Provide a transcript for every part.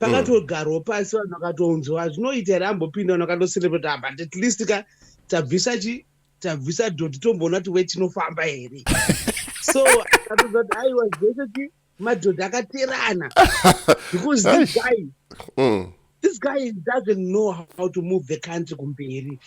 Pakatogarwa pasi, vanhu vakatonzwa zvinoita here, ambopinda, vanhu vakatocelebrate, ah, but at least ka tabvisa chi, tabvisa dhoti, tomboona kuti we tinofamba here. So akatoza kuti aiwa, zvese chi madhodhi akaterana, because this guy, this guy doesn't know how to move the country kumberi.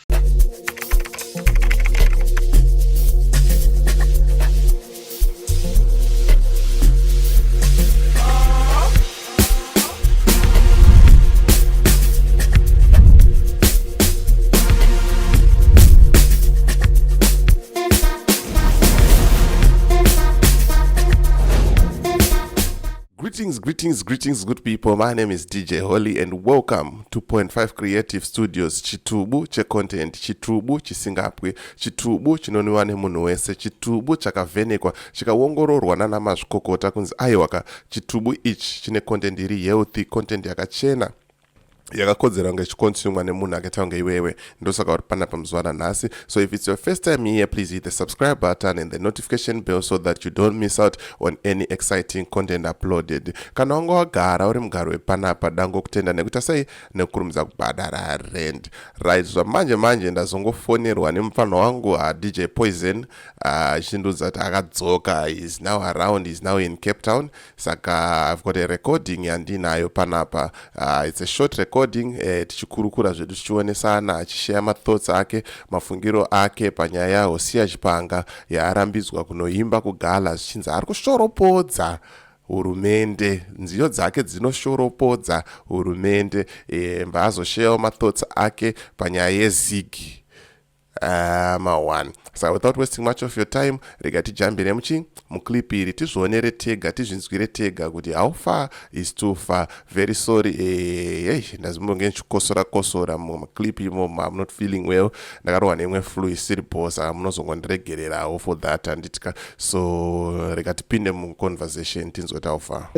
Greetings, greetings, greetings, good people. My name is DJ Holly and welcome to Point 5 Creative Studios. Chitubu checontent, chitubu chisingapwi, chitubu chinonwiwa nemunhu wese, chitubu chakavhenekwa, chikaongororwa nana mazvikokota kunzi aiwaka, chitubu ichi chine content iri healthy, content yakachena, yakakodzera kunge ichikonsumwa nemunhu akaita kunge iwewe. Ndosaka uri panapa muzuva ranhasi. So if it's your first time here, please hit the subscribe button and the notification bell so that you don't miss out on any exciting content uploaded. Kana wanga wagara uri mugari wepanapa, dango kutenda nekuita sei, nekukurumidza kubhadhara rent. Right, zvamanje manje ndazongofonerwa nemufanho wangu, DJ Poison, achindiudza kuti akadzoka, is now around, is now in Cape Town. Saka I've got a recording yandinayo panapa. It's a short recording, tichikurukura zvedu, tichionesana, achisheya mathoughts ake, mafungiro ake panyaya yaHosia Chipanga yaarambidzwa kunoimba kugala, zvichinzi ari kushoropodza hurumende, nziyo dzake dzinoshoropodza hurumende. Mbaazosheyawo mathoughts ake panyaya yezigi ma1. Saka without wasting much of your time, rega tijambire muchi muclip iri, tizvionere tega, tizvinzwire tega kuti how far is too far. Very sorry, hey, ndazimbonge ndichikosora kosora mumaclip imomo. I'm not feeling well, ndakarohwa neimwe flu isiri bo, saka munozongondiregererawo for that, handitika? So rega tipinde muconversation, tinzwe kuti how far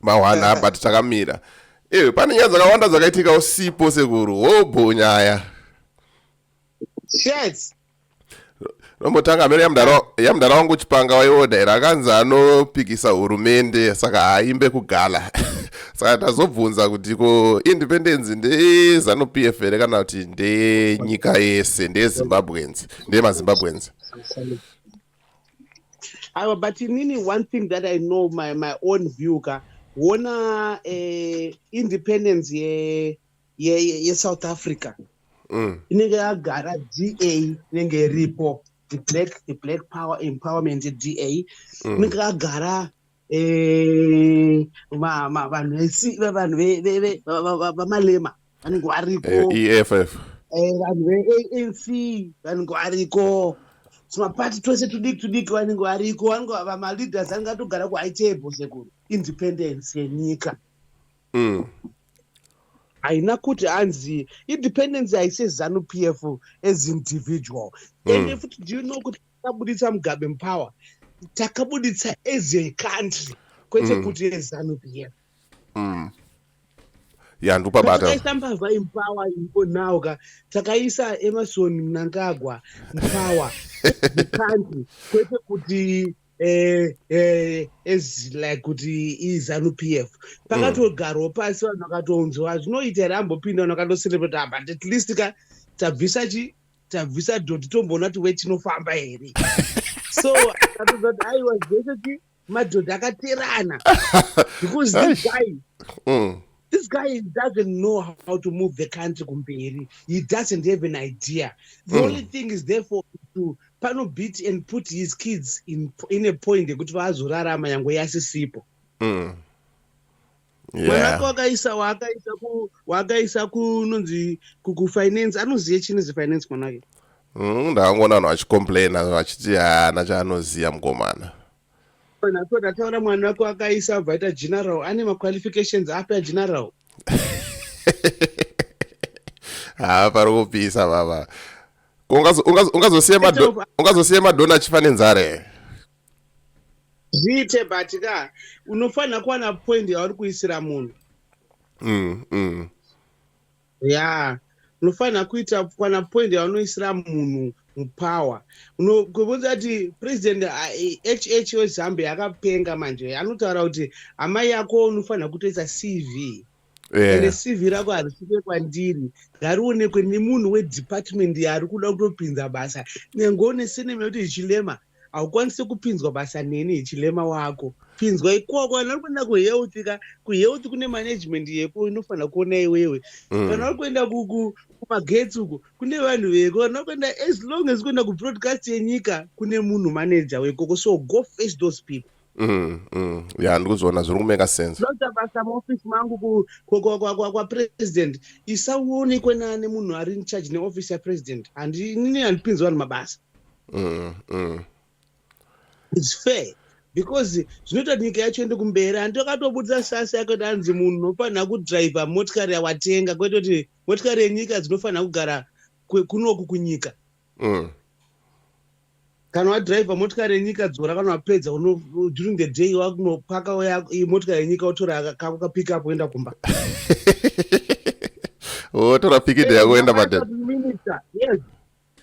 ma1 apa tichakamira. Ewe, pane nyaya dzakawanda dzakaitika usipo, sekuru. Hobho nyaya. Shit. Nombotanga mene yamudhara wangu Chipanga waiona here? Akanzi anopikisa hurumende, saka haaimbe kugala. Saka tazobvunza kuti ko independence ndeZANU PF here, kana kuti ndenyika yese, ndeyeZimbabweans, ndeyemaZimbabweans? Aiwa, but inini one thing that I know, my own view ka, wona independence yeSouth Africa inenge yagara DA inenge iripo, the black power empowerment, DA inenge yagara, vanhu vaMalema vanenge variko. EFF. Vanhu veANC vanenge variko, tumapati twese tudiki tudiki vanenge variko, vanenge vamaleaders anenge atogara kuhigh table. Sekuru, independence yenyika haina kuti hanzi independence haisi ZANU PF as individual. Ende futi, do you know kuti takabuditsa Mugabe mupower, takabuditsa as a country, kwete kuti eZANU PF. Ya, ndikupabata. Takaisa mbavha mupower iripo now ka. Takaisa Emerson Mnangagwa mupower the country, kwete kuti as like kuti iZANU PF. Pakatogarwa pasi, vanhu vakatonzwa zvinoita here, ambopinda, vanhu vakatocelebrate, ah, but at least ka tabvisa chi, tabvisa dhoti, tomboona kuti we tinofamba here. So akatoza kuti aiwa, zvese chi madhodhi akaterana, because this guy, this guy doesn't know how to move the country kumberi. He doesn't have an idea. The only thing is therefore to pano beat and put his kids in a point yekuti vazorarama yango yasisipo. Mwana wake wakaisa, waakaisa kunonzi kufinance, anoziva chini zefinance mwana wake? Ndakangoona vanhu vachicomplaina vachiti haana chaanoziva mukomana. So ndataura mwana wake wakaisa vaita general, ane maqualifications api ageneral? Ha, pari kupisa baba. Ungazosiya madhona achifa nenzara here? Zviite, but ka unofanira kuwana point yauri kuisira munhu. Ya, unofanira kuita kuwana point yaunoisira munhu. Mupower kubvunza kuti President HH weZambia akapenga manje. Anotaura kuti amai yako unofanira kutoisa CV, ende CV rako harisvike kwandiri, ngarionekwe nemunhu wedepartment yaari kuda kutopinza basa. Nyange une surname yekuti Hichilema, haukwanisi kupinzwa basa neni. Hichilema wako pinzwa ikoko. Kana uri kuenda kuhealth ka, kuhealth kune management yeko inofanira kuona iwewe. Kana uri kuenda kumagetsi uko, kune vanhu veko. Kana uri kuenda, as long as kuenda kubroadcast yenyika, kune munhu manager wekoko. So go face those people. Ya, ndikuzoona zviri kumeka sense. Ndoita basa muofisi mangu kwapresident, isaonekwe nane munhu ari in charge neofisi yapresident. Inini handipinzi vanhu mabasa. It's fair because zvinoita kuti nyika yacho ende kumberi. Handitokatobudisa sasi yako kuti anzi munhu unofanira kudhiraivha motikari yawatenga, kwete kuti motikari yenyika dzinofanira kugara kunoku kunyika. Kana wadhiraivha motikari yenyika, dzora. Kana wapedza, during the day wakunopaka motikari yenyika, wotora kako kapickup, woenda kumba. Wotora pikidhi yako, woenda madheni. Yes,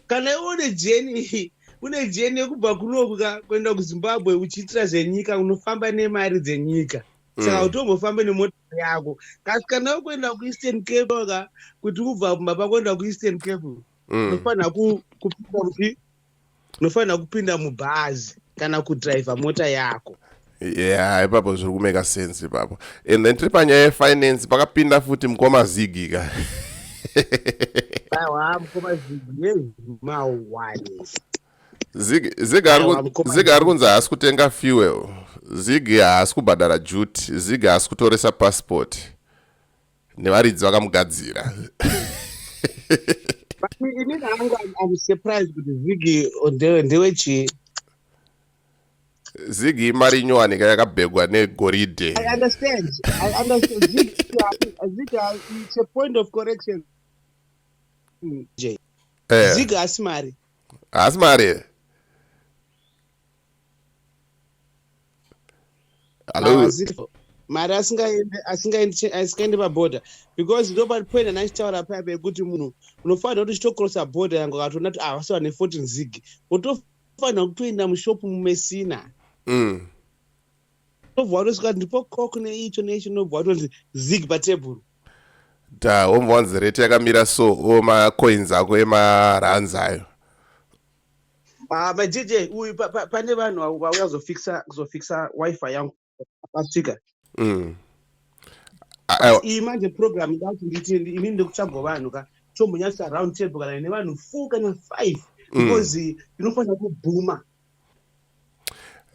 kana iwe une journey yekubva kunoku ka kuenda kuZimbabwe uchiitira zvenyika, unofamba nemari dzenyika, saka utombofambe nemotokari yako. Kasi kana ukuenda kuEastern Cape ka, kuti ubva kumba pakuenda kuEastern Cape, unofanira kupinda muchi unofanira kupinda mubhazi kana kudhiraivha mota yako. Yeah, ipapo zviri kumeka sense ipapo. And then tiri panyaya yefinance, pakapinda futi mukoma Zigi ka. Aiwa, mukoma Zigi yemawani. Zigi ari kunzi haasi kutenga fuel, Zigi haasi kubhadhara duty, Zigi haasi kutoresa passport nevaridzi vakamugadzira. Inini hangu am surprised kuti Zigi ndewechii. Zigi imari inyowani yakabhegwa negoridhe. I understand, I understand. Zigi, it's a point of correction, J. Zigi haasi mari. Haasi mari. Hallo? Mari asingaendi pabhodha, because ndo papoint andachitaura paya pekuti munhu unofanira kuti uchitokrosa bhodha yangu, akatoona kuti ah, vasava ne14 zig, wotofanira kutoenda mushopu muMessina. Tobva watosvika, ndipo Coke neicho neicho, nobva watonzi zig patebhuru. Da womva wanzi rate yakamira, so o macoins ako emarands ayo. Ah, maJJ uyu, pane vanhu vauya kuzofixa WiFi yangu, vasvika. Iyi manje program ndati nditi inini ndikutsvagwa vanhu ka, tombonyatsa round table kana nevanhu four kana five, because inofanira kubhuma.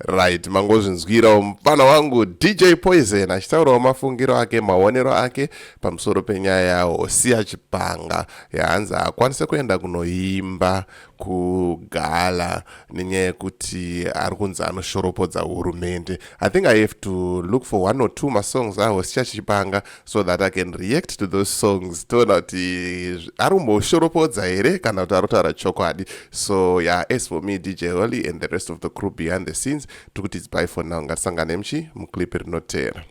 Right, mangozvinzwirawo mufana wangu DJ Poison achitaurawo mafungiro ake, maonero ake pamusoro penyaya yawo Siya Chipanga yaanzi haakwanise kuenda kunoimba kugala nenyaya yekuti ari kunzi anoshoropodza hurumende. I think I have to look for one or two masongs aHosiya Chipanga so that I can react to those songs, toona kuti ari kumboshoropodza here kana kuti ari kutaura chokwadi. So yeah, as for me, DJ Holly, and the rest of the crew behind the scenes, tikuti it's bye for now. Ngatisangane muchi muclip rinoteera.